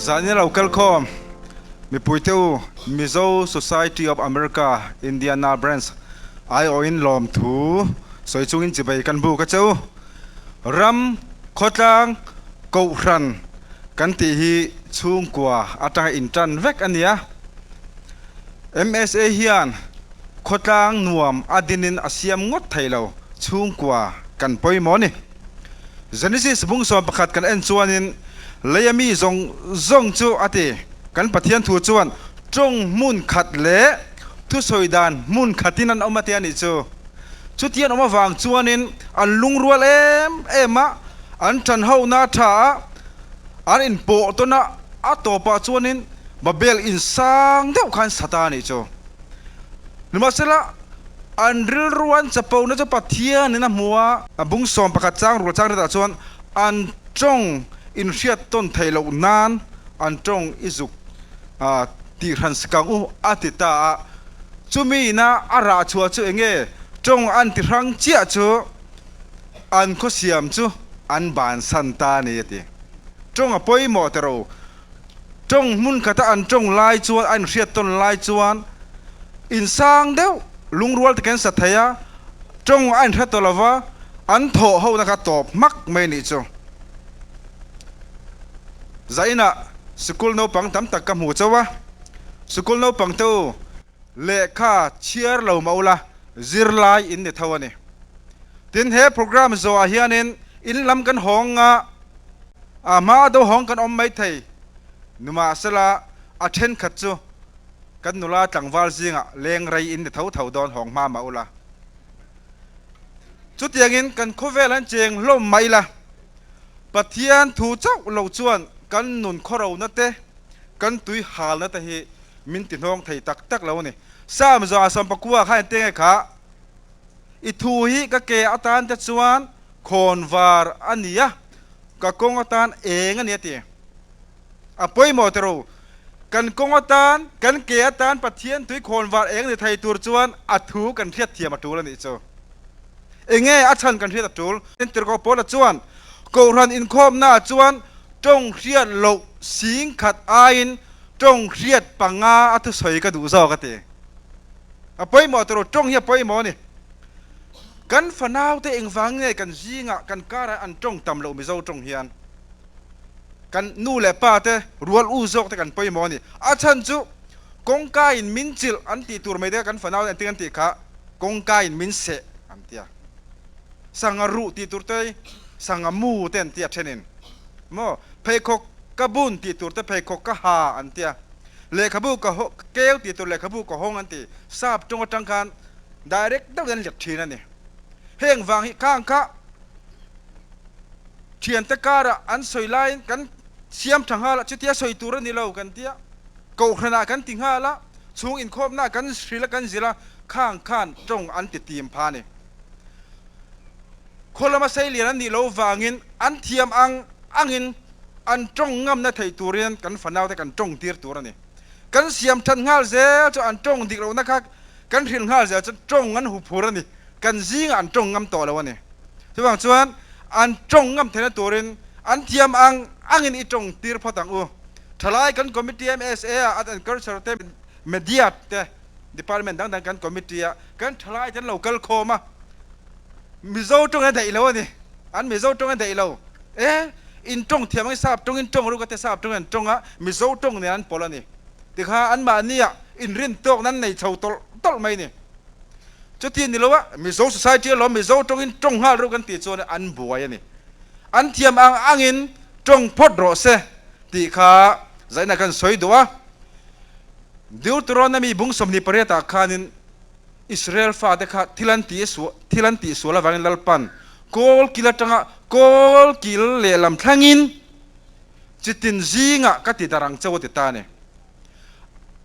Zan ilo kalkhawm mipuite u Mizo Society of America Indiana Branch aiawhin lawmthu sawi chungin chibei kan buk a che u. Ram khawtlang kohhran kan tih hi chhungkua atanga intan vek a nia. MSA hian khawtlang nuam a dinin a siam ngawt thei lo, chhungkua kan pawimawh a ni. Genesis bung 11 kan en chuanin leia mi zawng zawng chu a ti. Kan Pathian thu chuan tawng hmun khat leh thusawi dan hmun khatin an awm a ti a nih chu. Chutian awm avang chuanin an lungrual em em a, an tanhona a tha a, an inpawh tawn a, a tawpah chuanin Babel in sang deuh khan sa ta a nih chu. Nimahsela, an rilru an chapona chu Pathianin a hmu a. A bung 11 chang rual chang retah chuan an tawng inhriat tawn theih loh nan an tawng i zuk tihhran sikang u a ti ta a. Chumi ina a rah chhuah chu eng nge? Tawng an ti hrang chiah chu an khawsiam chu an bansan ta a ni a ti. Tawng a pawimawh ta ro. Tawng hmun khata an tawng lai chuan, a inhriat tawn lai chuan insang deuh lungrual te kan sa thei a, tawng a inhre tawh lova, an thawh ho na kha tawp hmak mai nih chu. Zainah sikul naupang tam tak ka hmu chauh a, sikul naupang te u lehkha chhiar lo mah ula zirlai in ni tho a ni. Tin, he program zawhah hianin in lam kan hawng a, A hma do hawng kan awm maithei. Nimahsela, a thenkhat chu kan nula tlangval zingah leng rei in ni tho tho dawn hawng hma mah ula. Chutiangin kan khawvel an cheng hlawm mah ila, Pathian thu chauh lo chuan kan nun khawrona te, kan tui halna te hi min ti hnawng thei tak tak lo a ni. Psalm 119 kha engtiang nge kha? I thu hi ka ke atan te chuan khawnvar a ni a, ka kawng atan eng a ni a ti. A pawimawh te ro, kan kawng atan, kan ke atan Pathian tui khawnvar eng ni thei tur chuan a thu kan hriat thiam a tul a nih chu. Enge a chhan kan hriat a tul? Tirhkoh Paula chuan Kohhran inkhawmnaah chuan tawng hriat loh singkhat aiin tawng hriat panga a thusawi ka duh zawk a ti. A pawimawh te ro, tawng hi a pawimawh a ni. Kan fanaute engvang nge kan zingah kan karah an tawng tam loh Mizo tawng hian kan nu leh pa te rual u zawk te kan pawimawh a ni. A chhan chu kawngka in min chilh an tih tur mai te kan fanaute an ting an tih kha kawngka in min seh an tia. Sangha ruh tih tur te sangha mu te an tia thenin maw pheikhawk ka bun tih tur te pheikhawk ka ha an tia. Lehkhabu ka keu tih tur lehkhabu ka hawng an ti. Sap tawng atang khan Direct deuhin an let thin a ni. Heng vang hi khang kha thiante karah an sawi laiin kan siam tha nghal a, chutia sawi tur a ni lo kan tia, kohhranah kan ti nghal a, chhung inkhawmnaah kan hrilh a kan zilh a, khang khan tawng an ti tim pha a ni. Khaw lama sei lian an nih loh vangin an thiam ang angin an tawng ngamna theih turin kan fanaute kan tawng tir tur a ni. Kan siam that nghal zel chu an tawng dik lohna kha Kan hrilh nghal zel chuan tawng an huphur a ni. Kan zingah an tawng ngam tawh lo a ni. Chuvang chuan an tawng ngam theihna turin an thiam ang angin i tawng tir phawt ang u. Thalai kan committee MSA ah Art and Culture te Media te department dang dang kan committee ah kan thalai te an lo kal khawm a. Mizo tawng an daih lo a ni. An Mizo tawng an daih lo. E in tawng thiam angin sap tawngin tawng ruk a te sap tawngin an tawng a Mizo tawng nen an pawlh a ni. Tikha anmahni ah inrin tawk nan nei chho tawlh tawlh mai ni. Chuti ni lo a, Mizo society alawm Mizo tawngin tawng nghal reuh kan tih chuan an buai a ni. An thiam ang angin tawng phawt rawh se tih kha zaina kan sawi duh a. Deuteronomy bung 28 ah khanin Israel fate kha thil an tih thil an tih sual avangin Lalpan kawl kil atanga kawl kil lehlam thlangin chitin zingah ka ti darh ang chauh a ti ta a ni.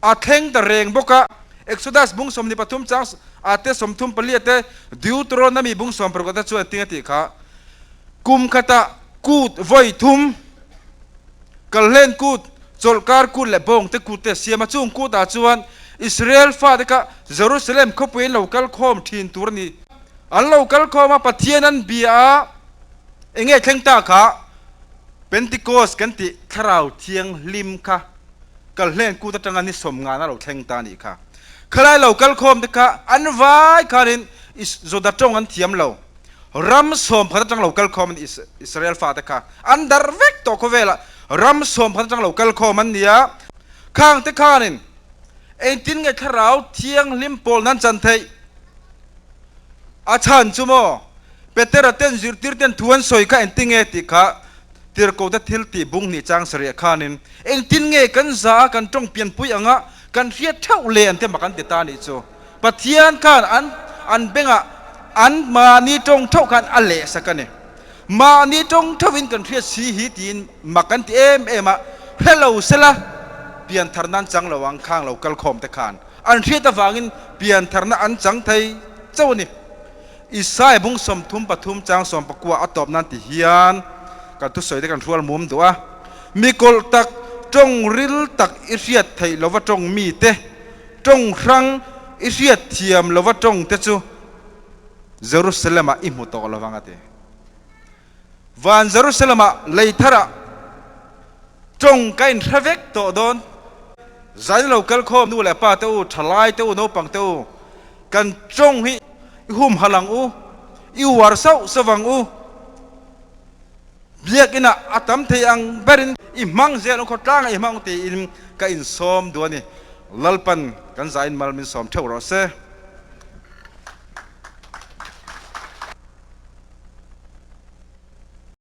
A thleng ta reng bawk a, Exodus bung 23 chang a te 34 a te Deuteronomy bung 16 a te chuan ting a tih kha, Kum khatah kut vawi thum, Kalhlen kut, Chawlhkar kut leh Bawngte kut te a siam a, chung kutah chuan Israel fate kha Jerusalem khawpui an lo kal khawm thin tur a ni. An lo kal khawm a, Pathian an bia a, eng nge thleng ta kha? Pentecost kan tih Thlarau Thianghlim kha Kalhlen kut atanga ni sawmngana lo thleng ta a nih kha. Khalai lo kalkhawm te kha an vai khanin Juda tawng an thiam lo. Ram sawmkhat atang lo kalkhawm an Israel fate kha an darh vek tawh khawvelah ram sawmkhat atang lo kalkhawm an ni a. Khang te khanin engtin nge Thlarau Thianghlim pawl nan chan theih? A chhan chu maw? Petera ten zirtir ten thu an sawi kha engtin nge tih kha Tirhkohte thil tih bung hnih chang sarih khanin engtin nge kan za a kan tawng pianpui anga kan hriat theuh le an te mak an ti ta nih chu. Pathian khan an an bengah an mahni tawng theuh khan a lehsak a ni. Mahni tawng theuhin kan hriat si hi tiin mak an ti em em a, hre lo sela piantharna an chang lo ang khang lo kalkhawm te khan an hriat avangin piantharna an chang thei chauh a ni. Isai bung 33 chang 19 a tawp nan ti hian kan thusawi te kan hrual mum duh a, Mi kawlh tak, tawng ril tak i hriat theih lova tawng mi te, tawng hrang i hriat thiam lova tawng te chu Jerusalem ah i hmu tawh lovang a ti. Van Jerusalem ah lei thar ah tawng ka inhre vek tawh dawn. Zai lo kal khawm nu leh pa te u, thalai te u, naupang te u, kan tawng hi i humhalh ang u, i uar sauh sauh ang u. Biakinah a tam thei ang berin i hmang zel ang, khawtlangah i hmang tiin ka insawm duh a ni. Lalpan kan zain mal min sawm theuh rawh se.